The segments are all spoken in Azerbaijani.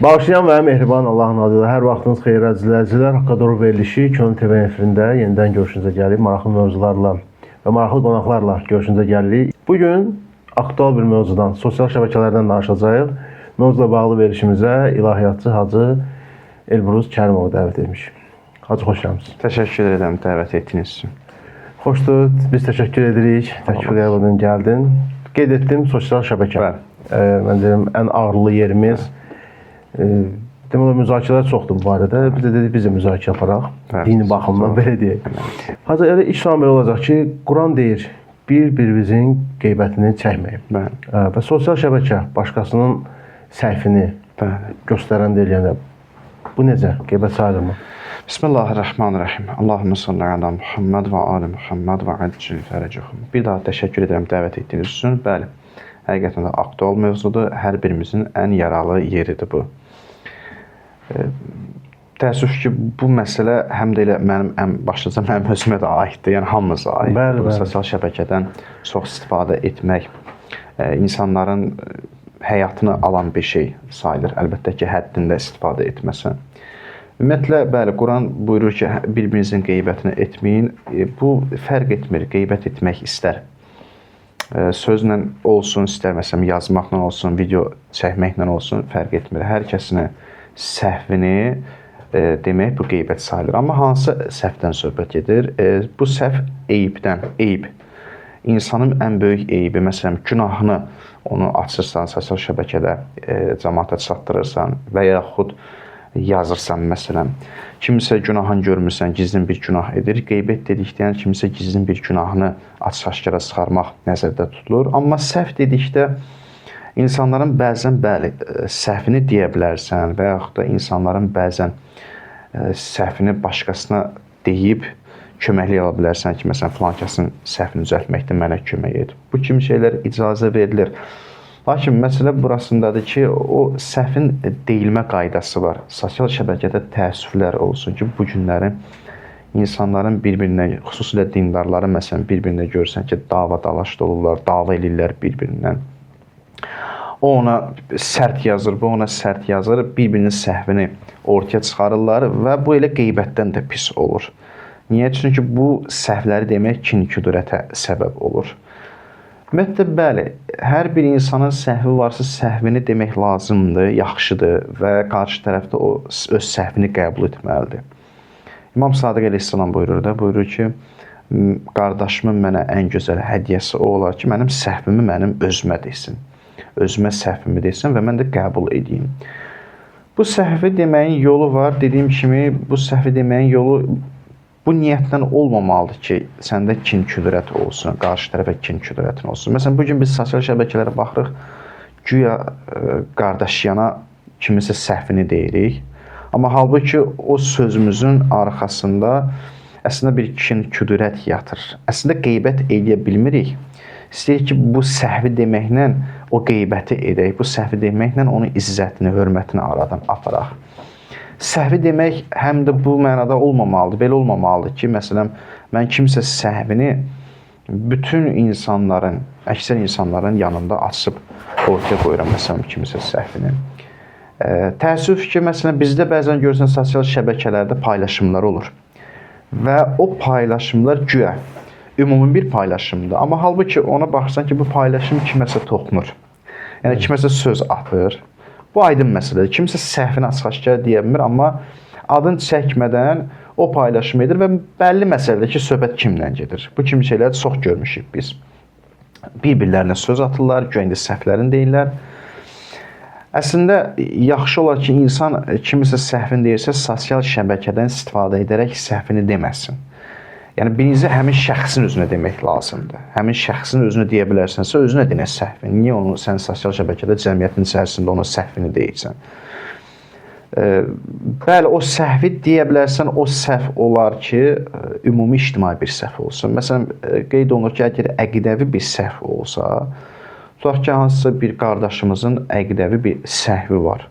Bağışlayan və mehriban Allahın adıyla hər vaxtınız xeyir əziz izləyicilər. Haqqa doğru verilişi Könül TV efirində yenidən görüşünüzə gəlirik. Maraqlı mövzularla və maraqlı qonaqlarla görüşünüzə gəlirik. Bu gün aktual bir mövzudan, sosial şəbəkələrdən danışacağıq. Mövzuyla bağlı verilişimizə ilahiyyatçı Hacı Elbrus Kərimovu dəvət etmişik. Hacı, xoş gəlmisiniz. Təşəkkür edirəm dəvət etdiyiniz üçün. Xoşdur. Biz təşəkkür edirik. Təşəkkür edirəm gəldin. Qeyd etdim, sosial şəbəkə. Bəli. Mən deyirəm ən ağrılı yerimiz. Demək olar müzakirələr çoxdur bu barədə. Biz də dedik biz də müzakirə aparaq. Bəli. Dini baxımdan belə deyək. Hacı, elə ilk sual belə olacaq ki, Quran deyir, bir-birimizin qeybətini çəkməyin. Bəli. Və sosial şəbəkə başqasının səhvini Bəli. göstərən deyil, yəni bu necə? Qeybət sayılırmı? Bismillahirrahmanirrahim. Allahümme salli ala Muhammed və ali Muhammed və əccil fərəcəhum. Bir daha təşəkkür edirəm dəvət etdiyiniz üçün. Bəli. Həqiqətən də aktual mövzudur. Hər birimizin ən yaralı yeridir bu. Təəssüf ki, bu məsələ həm də elə mənim ən başlıca mənim özümə də aiddir. Yəni hamımıza aiddir. Bəli, Bu bəli. sosial şəbəkədən çox istifadə etmək insanların həyatını alan bir şey sayılır. Əlbəttə ki, həddində istifadə etməsən. Ümumiyyətlə, bəli, Quran buyurur ki, bir-birinizin qeybətini etməyin. Bu fərq etmir. Qeybət etmək istər sözlə olsun, istər məsələn yazmaqla olsun, video çəkməklə olsun, fərq etmir. Hər kəsin səhvini demək bu qeybət sayılır. Amma hansı səhvdən söhbət gedir? Bu səhv eyibdən, eyib. İnsanın ən böyük eybi, məsələn, günahını onu açırsan sosial şəbəkədə, cəmaata çatdırırsan və yaxud yazırsan məsələn. Kimsə günahını görmürsən, gizlin bir günah edir. Qeybət dedikdə, yəni kimsə gizlin bir günahını açıq-aşkara çıxarmaq nəzərdə tutulur. Amma səhv dedikdə insanların bəzən bəli, səhvini deyə bilərsən və yaxud da insanların bəzən səhvini başqasına deyib köməklik ala bilərsən ki, məsələn, filan kəsin səhvini düzəltməkdə mənə kömək et. Bu kimi şeylər icazə verilir. Lakin məsələ burasındadır ki, o səhvin deyilmə qaydası var. Sosial şəbəkədə təəssüflər olsun ki, bu günləri insanların bir-birinə, xüsusilə dindarların məsələn bir-birinə görsən ki, dava dalaş olurlar, dava eləyirlər bir-birindən. O ona sərt yazır, bu ona sərt yazır, bir-birinin səhvini ortaya çıxarırlar və bu elə qeybətdən də pis olur. Niyə? Çünki bu səhvləri demək kin-kudurətə səbəb olur. Ümumiyyətlə, bəli, hər bir insanın səhvi varsa səhvini demək lazımdır, yaxşıdır və qarşı tərəfdə o öz səhvini qəbul etməlidir. İmam Sadiq əleyhissalam buyurur da, buyurur ki, qardaşımın mənə ən gözəl hədiyyəsi o olar ki, mənim səhvimi mənim özümə desin. Özümə səhvimi desin və mən də qəbul edeyim. Bu səhvi deməyin yolu var. Dediyim kimi, bu səhvi deməyin yolu bu niyyətlə olmamalıdır ki, səndə kin-kudurət olsun, qarşı tərəfə kin-kudurətin olsun. Məsələn, bu gün biz sosial şəbəkələrə baxırıq, güya qardaşyana kiminsə səhvini deyirik. Amma halbuki o sözümüzün arxasında əslində bir kin-kudurət yatır. Əslində qeybət eləyə bilmirik. İstəyirik ki, bu səhvi deməklə o qeybəti edək, bu səhvi deməklə onun izzətini, hörmətini aradan aparaq. Səhvi demək həm də bu mənada olmamalıdır, belə olmamalıdır ki, məsələn, mən kimsə səhvini bütün insanların, əksər insanların yanında açıb ortaya qoyuram, məsələn, kimsə səhvini. Təəssüf ki, məsələn, bizdə bəzən görürsən sosial şəbəkələrdə paylaşımlar olur və o paylaşımlar güya ümumi bir paylaşımdır. Amma halbuki ona baxırsan ki, bu paylaşım kiməsə toxunur. Yəni kiməsə söz atır. Bu aydın məsələdir. Kimsə səhvini açıq-aşkar deyə bilmir, amma adını çəkmədən o paylaşım edir və bəlli məsələdir ki, söhbət kimlə gedir. Bu kimi şeyləri çox görmüşük biz. Bir-birlərinə söz atırlar, güya indi səhvlərini deyirlər. Əslində yaxşı olar ki, insan kimisə səhvini deyirsə, sosial şəbəkədən istifadə edərək səhvini deməsin. Yəni birinci həmin şəxsin özünə demək lazımdır. Həmin şəxsin özünə deyə bilərsənsə, özünə denə səhvini. Niyə onu sən sosial şəbəkədə cəmiyyətin içərisində onun səhvini deyirsən? Bəli, o səhvi deyə bilərsən, o səhv olar ki, ümumi ictimai bir səhv olsun. Məsələn, qeyd olunur ki, əgər əqidəvi bir səhv olsa, tutaq ki, hansısa bir qardaşımızın əqidəvi bir səhvi var.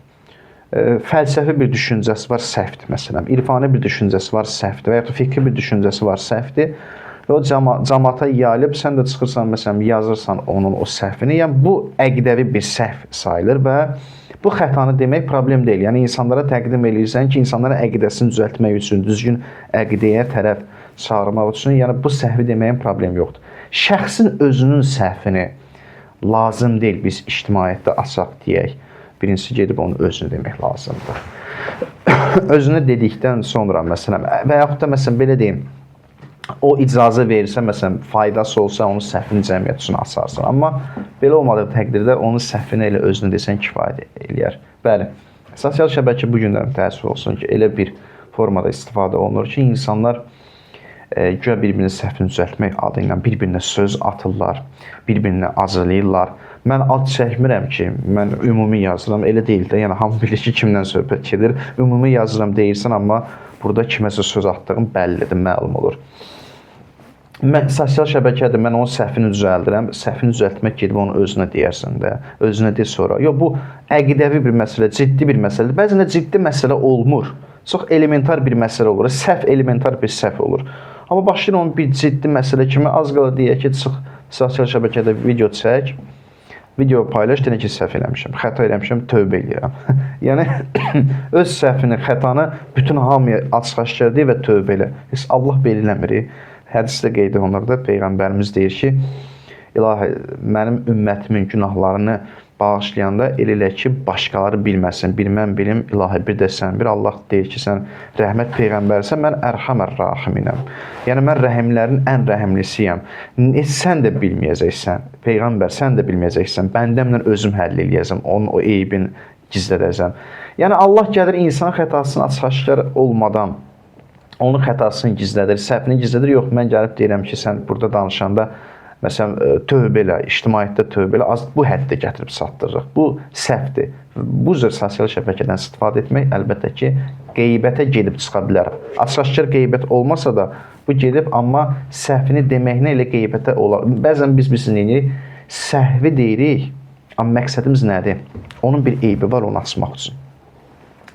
Fəlsəfi bir düşüncəsi var, səhvdir məsələn. İrfani bir düşüncəsi var, səhvdir və ya da fikri bir düşüncəsi var, səhvdir. Və o camaata yayılıb, sən də çıxırsan, məsələn, yazırsan onun o səhvini. Yəni bu əqidəvi bir səhv sayılır və bu xətanı demək problem deyil. Yəni insanlara təqdim eləyirsən ki, insanların əqidəsini düzəltmək üçün, düzgün əqidəyə tərəf çağırmaq üçün, yəni bu səhvi deməyin problemi yoxdur. Şəxsin özünün səhvini lazım deyil biz ictimaiyyətdə açaq deyək. Birincisi gedib onu özünü demək lazımdır. Özünü dedikdən sonra məsələn və yaxud da məsələn belə deyim, o icazə verirsə, məsələn, faydası olsa onun səhvini cəmiyyət üçün açarsan. Amma belə olmadığı təqdirdə onun səhvini elə özünü desən kifayət eləyər. Bəli. Sosial şəbəkə bu gündən təəssüf olsun ki, elə bir formada istifadə olunur ki, insanlar güya bir-birinin səhvini düzəltmək adı ilə bir-birinə söz atırlar, bir-birinə acılayırlar. Mən ad çəkmirəm ki, mən ümumi yazıram, elə deyil də, yəni hamı bilir ki, kimdən söhbət gedir. Ümumi yazıram deyirsən, amma burada kiməsə söz atdığın bəllidir, məlum olur. Mən sosial şəbəkədir, mən onun səhvini düzəldirəm. Səhvini düzəltmək gedib onu özünə deyərsən də, özünə de sonra. Yox, bu əqidəvi bir məsələ, ciddi bir məsələdir. Bəzən də ciddi məsələ olmur. Çox elementar bir məsələ olur. Səhv elementar bir səhv olur. Amma başlayır onun bir ciddi məsələ kimi az qala deyək ki, çıx sosial şəbəkədə video çək, video paylaş, deyək ki, səhv eləmişəm, xəta eləmişəm, tövbə eləyirəm. Yəni öz səhvini, xətanı bütün hamıya açıq-aşkar deyir və tövbə elə. Heç Allah belə eləmir. Hədisdə qeyd olunur da, Peyğəmbərimiz deyir ki, İlahi, mənim ümmətimin günahlarını bağışlayanda elə elə ki, başqaları bilməsin. Bir mən bilim, ilahi, bir də sən bir. Allah deyir ki, sən rəhmət peyğəmbərsən, mən ərhəmər rahiminəm. Yəni mən rəhimlərin ən rəhimlisiyəm. Heç sən də bilməyəcəksən, peyğəmbər, sən də bilməyəcəksən. Bəndəmlə özüm həll eləyəcəm, onun o eybini gizlədəcəm. Yəni Allah gəlir insan xətasını açıq-aşkar olmadan onun xətasını gizlədir, səhvini gizlədir. Yox, mən gəlib deyirəm ki, sən burada danışanda məsələn, tövbə elə, ictimaiyyətdə tövbə elə, az bu həddə gətirib çatdırırıq. Bu səhvdir. Bu cür sosial şəbəkədən istifadə etmək əlbəttə ki, qeybətə gedib çıxa bilər. Açıq-aşkar qeybət olmasa da bu gedib, amma səhvini deməklə elə qeybətə olar. Bəzən biz nə edirik? Səhvi deyirik, amma məqsədimiz nədir? Onun bir eybi var, onu açmaq üçün.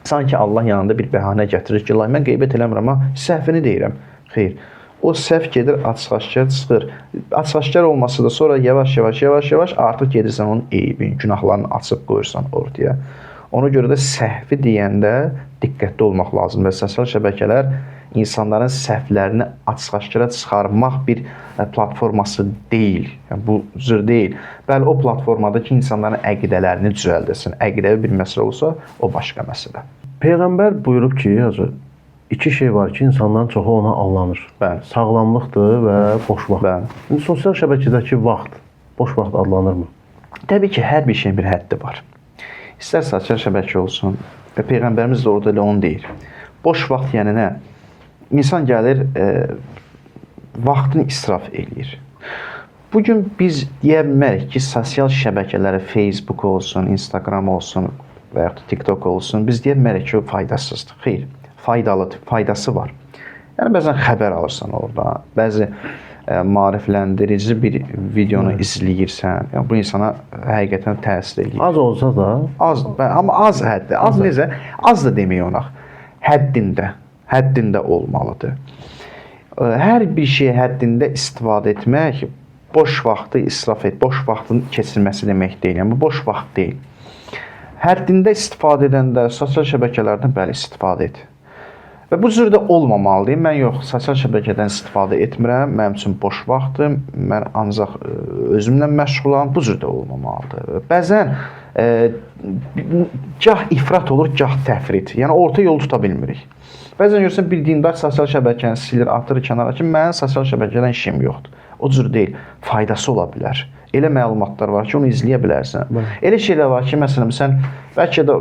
Sanki Allah yanında bir bəhanə gətirir ki, mən qeybət eləmirəm, amma səhvini deyirəm. Xeyr. O səhv gedir, açıq-aşkar çıxır. Açıq-aşkar olmasa da sonra yavaş-yavaş artıq gedirsən onun eybini, günahlarını açıb qoyursan ortaya. Ona görə də səhvi deyəndə diqqətli olmaq lazımdır. Və sosial şəbəkələr insanların səhvlərini açıq-aşkara çıxarmaq bir platforması deyil. Yəni, bu cür deyil. Bəli, o platformada ki, insanların əqidələrini düzəldəsin. Əqidəvi bir məsələ olsa, o başqa məsələ. Peyğəmbər buyurub ki, hacı, iki şey var ki, insanların çoxu ona allanır. Bəli. Sağlamlıqdır və boş vaxt. Bəli. İndi sosial şəbəkədəki vaxt boş vaxt adlanırmı? Təbii ki, hər bir şeyin bir həddi var. İstər sosial şəbəkə olsun və Peyğəmbərimiz də orada elə onu deyir. Boş vaxt yəni nə? İnsan gəlir, vaxtını israf eləyir. Bugün biz deyə bilmərik ki, sosial şəbəkələri Facebook olsun, Instagram olsun və yaxud da TikTok olsun, biz deyə bilmərik ki, o faydasızdır. Xeyr, faydalıdır, faydası var. Yəni bəzən xəbər alırsan orada, bəzi maarifləndirici bir videonu izləyirsən. Yəni bu insana həqiqətən təsir eləyir. Az olsa da Az, amma az həddə, az necə? Az da demək olar. Həddində olmalıdır. Hər bir şeyi həddində istifadə etmək boş vaxtı israf et, boş vaxtın keçirməsi demək deyil. Yəni bu boş vaxt deyil. Həddində istifadə edəndə sosial şəbəkələrdən bəli istifadə et. Və bu cür də olmamalıdır. Mən yox, sosial şəbəkədən istifadə etmirəm. Mənim üçün boş vaxtdır. Mən ancaq özümlə məşğulam. Bu cür də olmamalıdır. Bəzən gah ifrat olur, gah təfrit. Yəni orta yolu tuta bilmirik. Bəzən görürsən bir dindar sosial şəbəkəni silir, atır kənara ki, mənim sosial şəbəkədən işim yoxdur. O cür deyil. Faydası ola bilər. Elə məlumatlar var ki, onu izləyə bilərsən. Elə şeylər var ki, məsələn, sən bəlkə də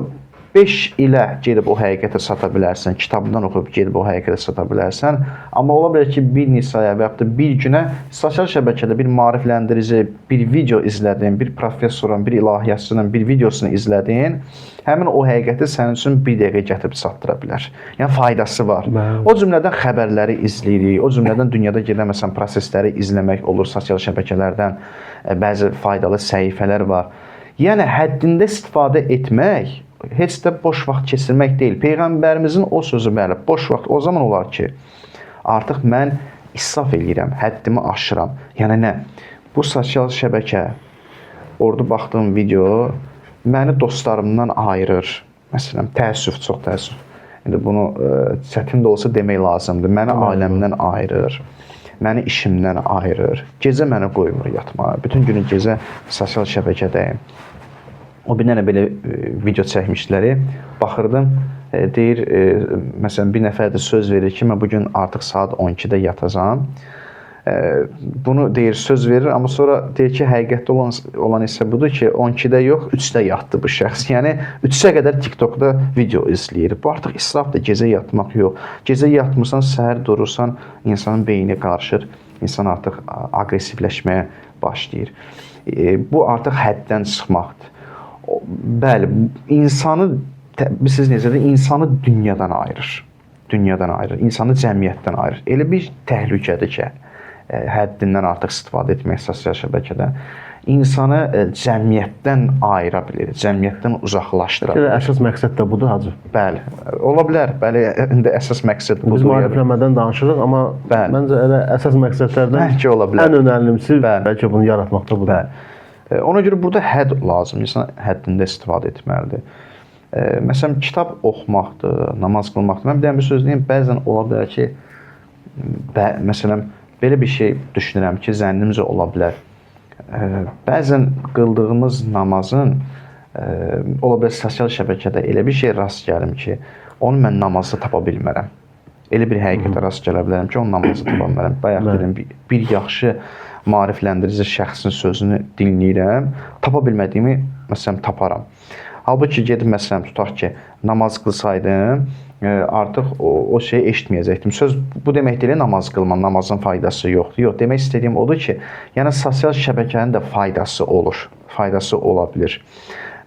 5 ilə gedib o həqiqətə çata bilərsən, kitabdan oxuyub gedib o həqiqətə çata bilərsən. Amma ola bilər ki, bir neçə aya və yaxud da bir günə sosial şəbəkədə bir maarifləndirici bir video izlədin, bir professorun, bir ilahiyyatçının bir videosunu izlədin, həmin o həqiqəti sənin üçün bir dəqiqə gətirib çatdıra bilər. Yəni faydası var. Bəli. O cümlədən xəbərləri izləyirik, o cümlədən dünyada gedən məsələn prosesləri izləmək olur sosial şəbəkələrdən, bəzi faydalı səhifələr var. Yəni həddində istifadə etmək heç də boş vaxt keçirmək deyil. Peyğəmbərimizin o sözü bəli, boş vaxt o zaman olar ki, artıq mən israf eləyirəm, həddimi aşıram. Yəni nə? Bu sosial şəbəkə, orada baxdığım video məni dostlarımdan ayırır. Məsələn, təəssüf, çox təəssüf. İndi bunu çətin də olsa demək lazımdır. Məni ailəmdən ayırır. Məni işimdən ayırır. Gecə məni qoymur yatmağa. Bütün günü gecə sosial şəbəkədəyim. O bir dənə belə video çəkmişdilər. Baxırdım, deyir, məsələn, bir nəfər də söz verir ki, mən bu gün artıq saat 12-də yatacağam. Bunu deyir, söz verir, amma sonra deyir ki, həqiqətdə olan isə budur ki, 12-də yox, 3-də yatdı bu şəxs. Yəni 3-ə qədər TikTokda video izləyir. Bu artıq israfdır, gecə yatmaq yox. Gecə yatmırsan, səhər durursan, insanın beyni qarışır. İnsan artıq aqressivləşməyə başlayır. Bu artıq həddən çıxmaqdır. Bəli, insanı bilirsiniz necədir? İnsanı dünyadan ayırır. Dünyadan ayırır, insanı cəmiyyətdən ayırır. Elə bir təhlükədir ki, həddindən artıq istifadə etmək sosial şəbəkədə insanı cəmiyyətdən ayıra bilir, cəmiyyətdən uzaqlaşdıra Elə bilir. əsas məqsəd də budur Hacı. Bəli, ola bilər. Bəli, indi əsas məqsəd Biz budur. maariflənmədən danışırıq, amma Bəli. məncə elə əsas məqsədlərdən Bəlkə ola bilər. ən önəmlisi Bəli. bəlkə bunu yaratmaqda budur. Bəli. Ona görə burada hədd lazım. İnsan həddində istifadə etməlidir. Məsələn, kitab oxumaqdır, namaz qılmaqdır. Mən bir dənə bir söz deyim, bəzən ola bilər ki, məsələn, belə bir şey düşünürəm ki, zənnimcə ola bilər. Bəzən qıldığımız namazın ola bilər sosial şəbəkədə elə bir şey rast gəlim ki, onu mən namazda tapa bilmərəm. Elə bir həqiqətə rast gələ bilərəm ki, onu namazda tapa bilmərəm. Bayaq dedim, bir yaxşı maarifləndirici şəxsin sözünü dinləyirəm, tapa bilmədiyimi məsələn taparam. Halbuki gedib məsələn tutaq ki, namaz qılsaydım, artıq o şeyi eşitməyəcəkdim. Söz bu demək deyil, namaz qılma, namazın faydası yoxdur. Yox, demək istədiyim odur ki, yəni sosial şəbəkənin də faydası olur, faydası ola bilər.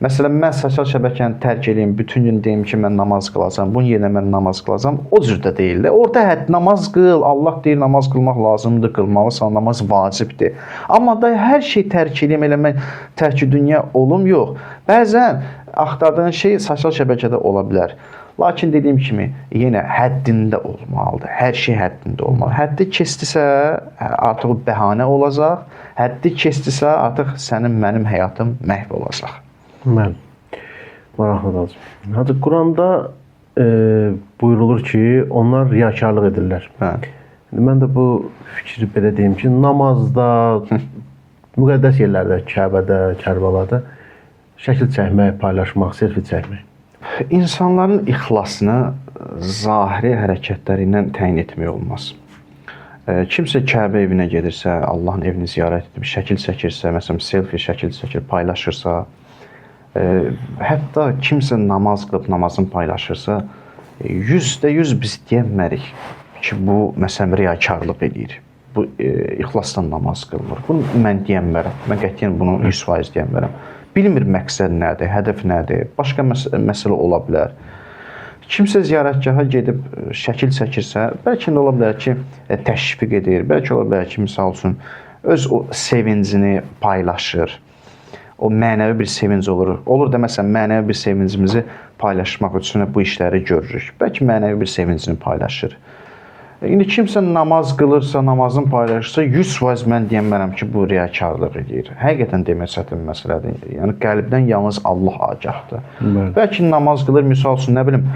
Məsələn, mən sosial şəbəkəni tərk eləyim, bütün gün deyim ki, mən namaz qılacam, bunun yerinə mən namaz qılacam. O cür də deyil də. Orta hədd namaz qıl, Allah deyir namaz qılmaq lazımdır, qılmalısan, namaz vacibdir. Amma da hər şey tərk eləyim, elə mən tərk dünya olum, yox. Bəzən axtardığın şey sosial şəbəkədə ola bilər. Lakin dediyim kimi, yenə həddində olmalıdır. Hər şey həddində olmalı. Həddi keçdisə, artıq o bəhanə olacaq. Həddi keçdisə, artıq sənin, mənim həyatım məhv olacaq. Bəli. Maraqlıdır Hacı. Hacı, Quranda buyurulur ki, onlar riyakarlıq edirlər. Bəli. Mən də bu fikri belə deyim ki, namazda, müqəddəs yerlərdə, Kəbədə, Kərbəlada şəkil çəkmək, paylaşmaq, selfie çəkmək. İnsanların ixlasını zahiri hərəkətləri ilə təyin etmək olmaz. Kimsə Kəbə evinə gedirsə, Allahın evini ziyarət edib, şəkil çəkirsə, məsələn, selfie şəkil çəkir, paylaşırsa, hətta kimsə namaz qılıb namazını paylaşırsa, 100% biz deyə bilmərik ki, bu, məsələn, riyakarlıq eləyir. Bu, ixlasla namaz qılmır. Bunu mən deyə bilmərəm. Mən qətiyyən bunu 100% deyə bilmərəm. Bilmir məqsəd nədir, hədəf nədir, başqa məsələ ola bilər. Kimsə ziyarətgaha gedib şəkil çəkirsə, bəlkə də ola bilər ki, təşviq edir, bəlkə ola bilər ki, misal üçün, öz o sevincini paylaşır. O mənəvi bir sevinc olur. Olur da, məsələn, mənəvi bir sevincimizi paylaşmaq üçün bu işləri görürük. Bəlkə mənəvi bir sevincini paylaşır. İndi kimsə namaz qılırsa, namazını paylaşırsa, 100% mən deyə bilmərəm ki, bu riyakarlıq edir. Həqiqətən demək çətin məsələdir. Yəni qəlbdən yalnız Allah agahdır. Bəli. Bəlkə namaz qılır, misal üçün, nə bilim,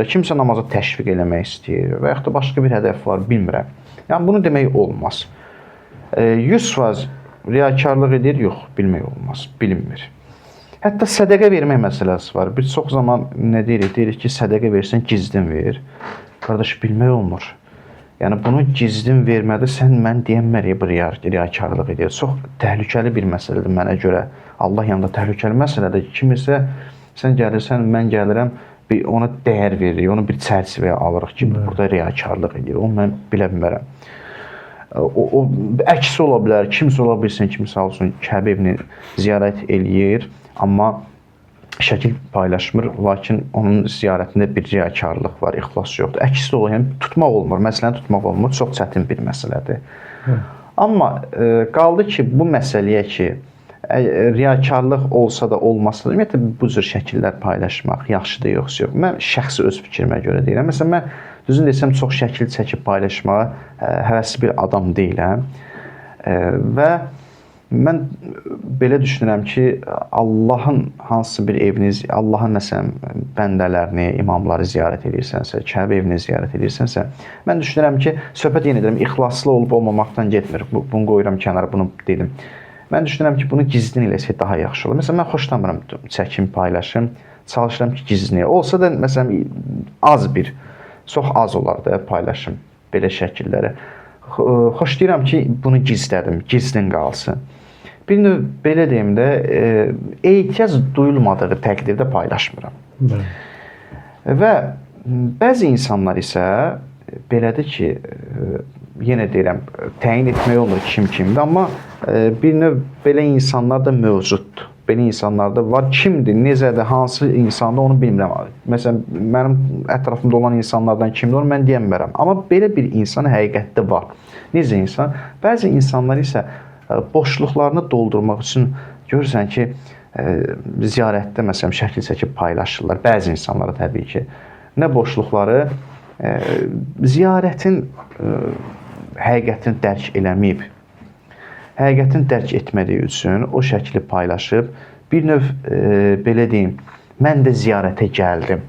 kimsə namaza təşviq eləmək istəyir və yaxud da başqa bir hədəf var, bilmirəm. Yəni bunu demək olmaz. 100% riyakarlıq edir, yox, bilmək olmaz, bilinmir. Hətta sədəqə vermək məsələsi var. Biz çox zaman nə deyirik? Deyirik ki, sədəqə versən, gizlin ver. Qardaş, bilmək olmur. Yəni bunu gizlin vermədə sən mən deyə bilmərik, bu riyakarlıq edir. Çox təhlükəli bir məsələdir mənə görə. Allah yanında təhlükəli məsələdir. Kimisə sən gəlirsən, mən gəlirəm, bir ona dəyər veririk, onu bir çərçivəyə alırıq ki, burada riyakarlıq edir. Onu mən bilə bilmərəm. O əksi ola bilər, kimsə ola bilsin ki, misal üçün Kəbə evini ziyarət eləyir, amma şəkil paylaşmır, lakin onun ziyarətində bir riyakarlıq var, ixlas yoxdur. Əksi də olur, yəni tutmaq olmur, məsələni tutmaq olmur, çox çətin bir məsələdir. Amma qaldı ki, bu məsələyə ki, Riyakarlıq olsa da olmasa da ümumiyyətlə bu cür şəkillər paylaşmaq yaxşıdır yoxsa yox? Mən şəxsi öz fikrimə görə deyirəm. Məsələn, mən düzünü desəm çox şəkil çəkib paylaşmağa həvəsli bir adam deyiləm. Və mən belə düşünürəm ki, Allahın hansısa bir evini, Allahın məsələn bəndələrini, imamları ziyarət edirsənsə, Kəbə evini ziyarət edirsənsə, mən düşünürəm ki, söhbət yenə deyirəm, ixlaslı olub olmamaqdan getmir. Bunu qoyuram kənara, bunu dedim. Mən düşünürəm ki, bunu gizlin eləsək daha yaxşı olar. Məsələn, mən xoşlamıram çəkim, paylaşım. Çalışıram ki, gizlin. Olsa da məsələn az bir, çox az olar da paylaşım belə şəkilləri. Xoşlayıram ki, bunu gizlədim, gizlin qalsın. Bir növ belə deyim də, ehtiyac duyulmadığı təqdirdə paylaşmıram. Bəli. Və bəzi insanlar isə belədir ki, yenə deyirəm, təyin etmək olmur kim kimdir, amma bir növ belə insanlar da mövcuddur. Belə insanlar da var. Kimdir, necədir, hansı insandır onu bilmirəm. Məsələn, mənim ətrafımda olan insanlardan kimdir onu mən deyə bilmərəm. Amma belə bir insan həqiqətdə var. Necə insan? Bəzi insanlar isə boşluqlarını doldurmaq üçün görürsən ki, ziyarətdə məsələn şəkil çəkib paylaşırlar. Bəzi insanlara təbii ki, nə boşluqları ziyarətin həqiqətini dərk eləməyib. Həqiqətini dərk etmədiyi üçün o şəkli paylaşıb bir növ belə deyim, mən də ziyarətə gəldim.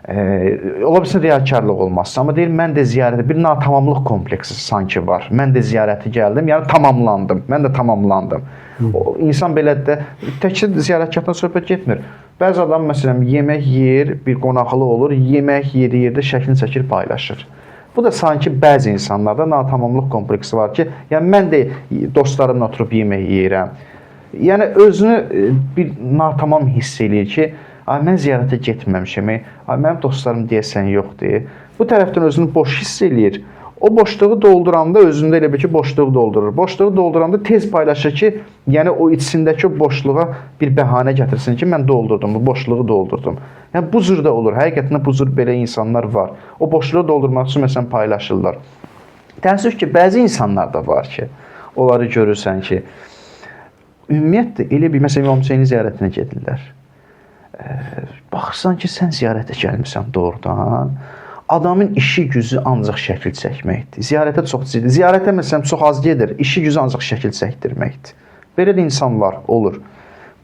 Ola bilsin riyakarlıq olmazsa, amma deyir mən də ziyarətə, bir natamamlıq kompleksi sanki var. Mən də ziyarətə gəldim, yəni tamamlandım. Mən də tamamlandım. O insan belə də təkcə ziyarətgahdan söhbət getmir. Bəzi adam məsələn yemək yeyir, bir qonaqlı olur, yemək yediyi yerdə şəklini çəkir, paylaşır. Bu da sanki bəzi insanlarda natamamlıq kompleksi var ki, yəni mən də dostlarımla oturub yemək yeyirəm. Yəni özünü bir natamam hiss eləyir ki, ay mən ziyarətə getməmişəm, ay mənim dostlarım deyəsən yoxdur. Bu tərəfdən özünü boş hiss eləyir. O boşluğu dolduranda özündə elə bil ki, boşluğu doldurur. Boşluğu dolduranda tez paylaşır ki, yəni o içindəki o boşluğa bir bəhanə gətirsin ki, mən doldurdum, bu boşluğu doldurdum. Yəni bu cür də olur. Həqiqətən bu cür belə insanlar var. O boşluğu doldurmaq üçün məsələn paylaşırlar. Təəssüf ki, bəzi insanlar da var ki, onları görürsən ki, ümumiyyətlə elə bir məsələn İmam Hüseynin ziyarətinə gedirlər. Baxırsan ki, sən ziyarətə gəlmisən doğrudan. Adamın işi gücü ancaq şəkil çəkməkdir. Ziyarətə çox ciddi. Ziyarətə məsələn çox az gedir. İşi gücü ancaq şəkil çəkdirməkdir. Belə də insan var, olur.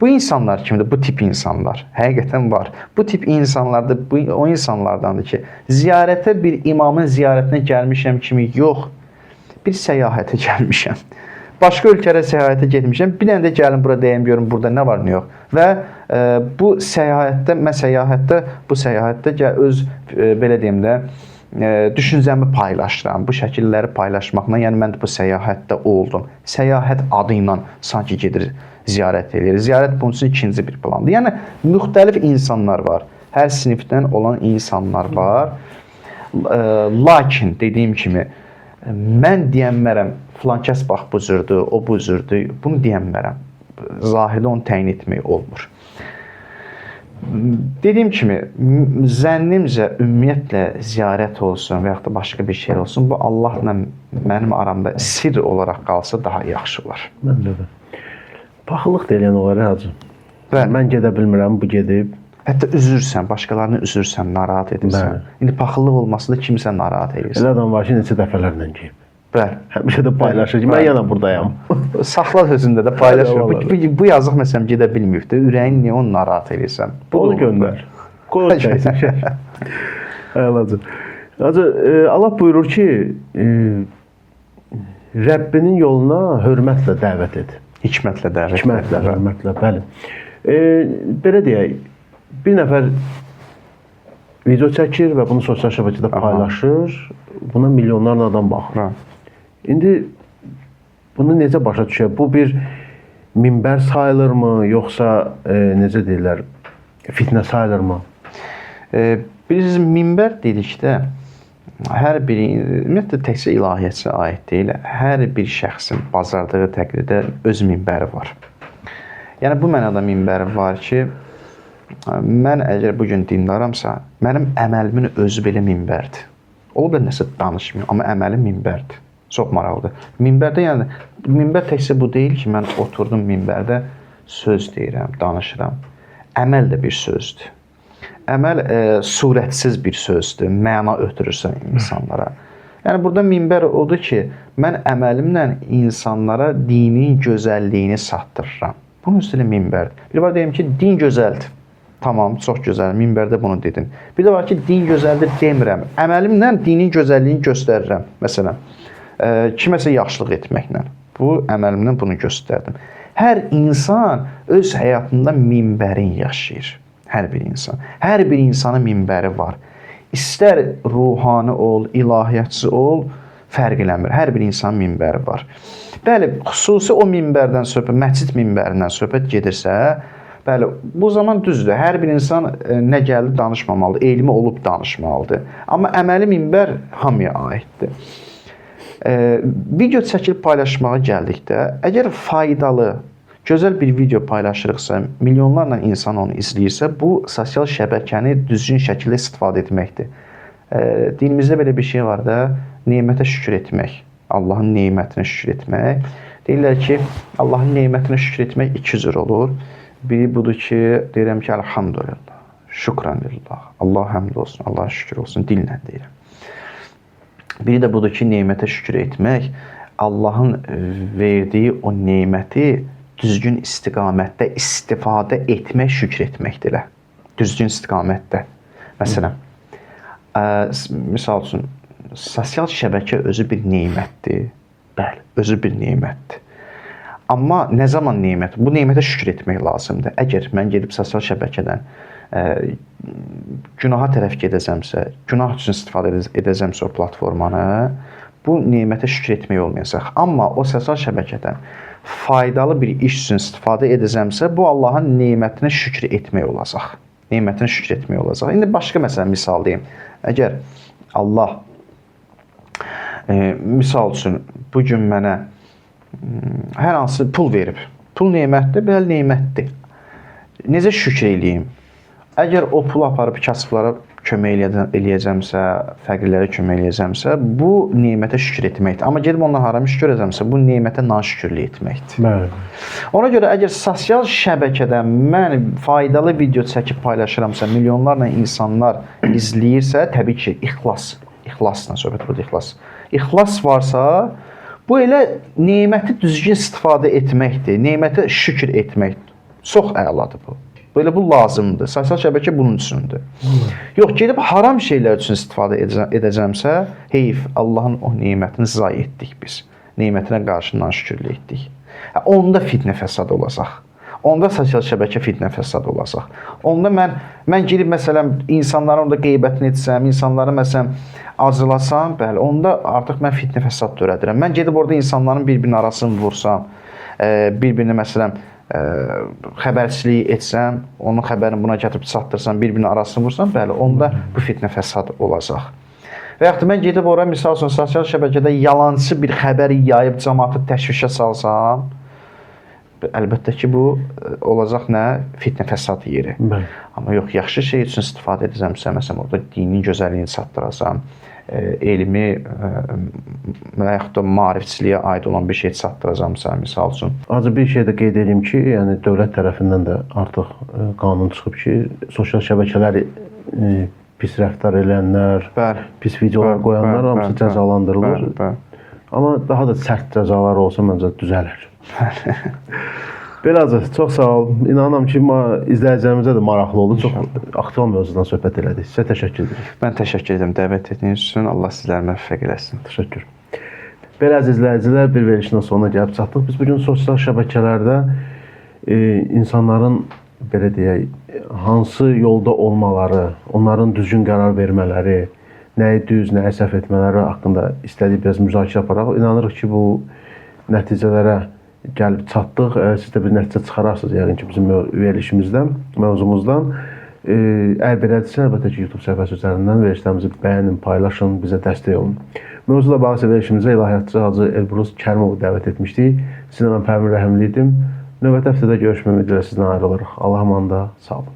Bu insanlar kimdir? Bu tip insanlar həqiqətən var. Bu tip insanlar da bu o insanlardandır ki, ziyarətə bir imamın ziyarətinə gəlmişəm kimi yox, bir səyahətə gəlmişəm. Başqa ölkələrə səyahətə getmişəm. Bir dənə də gəlin bura deyim görüm burada nə var, nə yox. Və bu səyahətdə, mən səyahətdə, bu səyahətdə öz belə deyim də, düşüncəmi paylaşıram. Bu şəkilləri paylaşmaqla, yəni mən də bu səyahətdə oldum. Səyahət adı ilə sanki gedir ziyarət eləyir. Ziyarət bunun üçün ikinci bir plandır. Yəni müxtəlif insanlar var. Hər sinifdən olan insanlar var. Lakin dediyim kimi mən deyənmərəm, filan kəs bax bu cürdür, o bu cürdür. Bunu deyənmərəm. Zahirdə onu təyin etmək olmur. Dediyim kimi, zənnimcə ümumiyyətlə ziyarət olsun və yaxud da başqa bir şey olsun, bu Allahla mənim aramda sirr olaraq qalsa daha yaxşı olar. Məncə də. Paxıllıq da eləyən olar Hacı. Bəli. Mən gedə bilmirəm, bu gedib. Hətta üzürsən, başqalarını üzürsən, narahat edirsən. Bəli. İndi paxıllıq olmasa da kimsə narahat edirsən. Elə adam var ki, neçə dəfələrlə gedib. Bəli. Həmişə də paylaşır ki, mən Bəli. yenə buradayam. Saxla özündə də paylaşır. Bəli, Bu yazıq məsələn gedə bilməyib də, ürəyin niyə onu narahat edirsən? Bu Onu göndər. Qoy o çəksin. Əladır. Hacı, Allah buyurur ki, Rəbbinin yoluna hörmətlə dəvət et. Hikmətlə dəvət. Hikmətlə, hörmətlə, bəli. Belə deyək, bir nəfər video çəkir və bunu sosial şəbəkədə paylaşır. Buna milyonlarla adam baxır. Ha. İndi bunu necə başa düşək? Bu bir minbər sayılırmı, yoxsa necə deyirlər, fitnə sayılırmı? Biz minbər dedikdə hər biri, ümumiyyətlə təkcə ilahiyyatçıya aid deyil, hər bir şəxsin bacardığı təqdirdə öz minbəri var. Yəni bu mənada minbəri var ki, mən əgər bu gün dindaramsa, mənim əməlimin özü belə minbərdir. Ola bilər nəsə danışmıyorum, amma əməlim minbərdir. Çox maraqlıdır. Minbərdə, yəni minbər təkcə bu deyil ki, mən oturdum minbərdə, söz deyirəm, danışıram. Əməl də bir sözdür. Əməl surətsiz bir sözdür, məna ötürürsən insanlara. Yəni burada minbər odur ki, mən əməlimlə insanlara dinin gözəlliyini çatdırıram. Bunun üstünə minbərdir. Bir var deyim ki, din gözəldir. Tamam, çox gözəl. Minbərdə bunu dedin. Bir də var ki, din gözəldir demirəm. Əməlimlə dinin gözəlliyini göstərirəm. Məsələn, kiməsə yaxşılıq etməklə. Bu əməlimlə bunu göstərdim. Hər insan öz həyatında minbərin yaşayır. Hər bir insan. Hər bir insanın minbəri var. İstər ruhani ol, ilahiyyatçı ol, fərq eləmir. Hər bir insanın minbəri var. Bəli, xüsusi o minbərdən söhbət, məscid minbərindən söhbət gedirsə, bəli, bu zaman düzdür. Hər bir insan nə gəldi danışmamalıdır, elmi olub danışmalıdır. Amma əməli minbər hamıya aiddir. Video çəkilib paylaşmağa gəldikdə, əgər faydalı, gözəl bir video paylaşırıqsa, milyonlarla insan onu izləyirsə, bu sosial şəbəkəni düzgün şəkildə istifadə etməkdir. Dinimizdə belə bir şey var da, nemətə şükür etmək, Allahın nemətinə şükür etmək. Deyirlər ki, Allahın nemətinə şükür etmək iki cür olur. Biri budur ki, deyirəm ki, elhamdülillah, şükran lillah, Allah həmd olsun, Allaha şükür olsun, dillə deyirəm. Biri də budur ki, nemətə şükür etmək, Allahın verdiyi o neməti düzgün istiqamətdə istifadə etmək, şükür etməkdir elə. Düzgün istiqamətdə. Məsələn, misal üçün, sosial şəbəkə özü bir nemətdir. Bəli, özü bir nemətdir. Amma nə zaman nemət? Bu nemətə şükür etmək lazımdır. Əgər mən gedib sosial şəbəkədən günaha tərəf gedəcəmsə, günah üçün istifadə edəcəmsə o platformanı, bu nemətə şükür etmək olmayacaq. Amma o sosial şəbəkədən faydalı bir iş üçün istifadə edəcəmsə, bu Allahın nemətinə şükür etmək olacaq. Nemətinə şükür etmək olacaq. İndi başqa məsələn misal deyim. Əgər Allah misal üçün bu gün mənə hər hansı pul verib. Pul nemətdir, bəli nemətdir. Necə şükür eləyim? Əgər o pulu aparıb kasıblara kömək eləyəcəmsə, fəqirlərə kömək eləyəcəmsə, bu nemətə şükür etməkdir. Amma gedib ondan haram iş görəcəmsə, bu nemətə naşükürlük etməkdir. Bəli. Ona görə əgər sosial şəbəkədə mən faydalı video çəkib paylaşıramsa, milyonlarla insanlar izləyirsə, təbii ki, ixlas, ixlasla söhbət budur, ixlas. İxlas varsa, bu elə neməti düzgün istifadə etməkdir, nemətə şükür etməkdir. Çox əladır bu. Belə bu lazımdır. Sosial şəbəkə bunun üçündür. Yox, gedib haram şeylər üçün istifadə edəcəmsə, heyf, Allahın o nemətini zayi etdik biz. Nemətinə qarşı naşükürlük etdik. Onda fitnə fəsad olacaq. Onda sosial şəbəkə fitnə fəsad olacaq. Onda mən girib məsələn insanların orada qeybətini etsəm, insanları məsələn acılasam, bəli, onda artıq mən fitnə fəsad törədirəm. Mən gedib orada insanların bir-birinin arasını vursam, bir-birini məsələn xəbərçilik etsəm, onun xəbərini buna gətirib çatdırsam, bir-birinin arasını vursam, bəli, onda bu fitnə fəsad olacaq. Və yaxud da mən gedib ora misal üçün sosial şəbəkədə yalançı bir xəbər yayıb cəmaatı təşvişə salsam, əlbəttə ki, bu olacaq nə? Fitnə fəsad yeri. Bəli. Amma yox, yaxşı şey üçün istifadə edəcəmsə, məsələn, orada dinin gözəlliyini çatdırasam, elmi və yaxud da maarifçiliyə aid olan bir şey çatdıracamsa, misal üçün. Acı bir şey də qeyd edeyim ki, yəni dövlət tərəfindən də artıq qanun çıxıb ki, sosial şəbəkələr pis rəftar edənlər, Bəli. pis videolar Bəli, qoyanlar bəli, hamısı bəli, cəzalandırılır. Bəli, bəli. Amma daha da sərt cəzalar olsa məncə düzələr. Belə Hacı, çox sağ ol. İnanıram ki, izləyicilərimizə də maraqlı oldu. Çox aktual mövzudan söhbət elədik. Sizə təşəkkür edirik. Mən təşəkkür edirəm dəvət etdiyiniz üçün. Allah sizləri müvəffəq eləsin. Təşəkkür. Belə əziz izləyicilər, bir verilişin sonuna gəlib çatdıq. Biz bu gün sosial şəbəkələrdə insanların belə deyək, hansı yolda olmaları, onların düzgün qərar vermələri, nəyi düz, nəyi səhv etmələri haqqında istədik biraz müzakirə aparaq. İnanırıq ki, bu nəticələrə gəlib çatdıq. Siz də bir nəticə çıxararsınız yəqin ki, bizim verilişimizdən, mövzumuzdan. Əgər belədirsə, əlbəttə ki, YouTube səhifəsi üzərindən verilişlərimizi bəyənin, paylaşın, bizə dəstək olun. Mövzuyla bağlı verilişimizə ilahiyyatçı Hacı Elbrus Kərimovu dəvət etmişdik. Sizinlə mən Pərvin Rəhimli idim. Növbəti həftədə görüşmək ümidi ilə sizdən ayrılırıq. Allah amanda, sağ olun.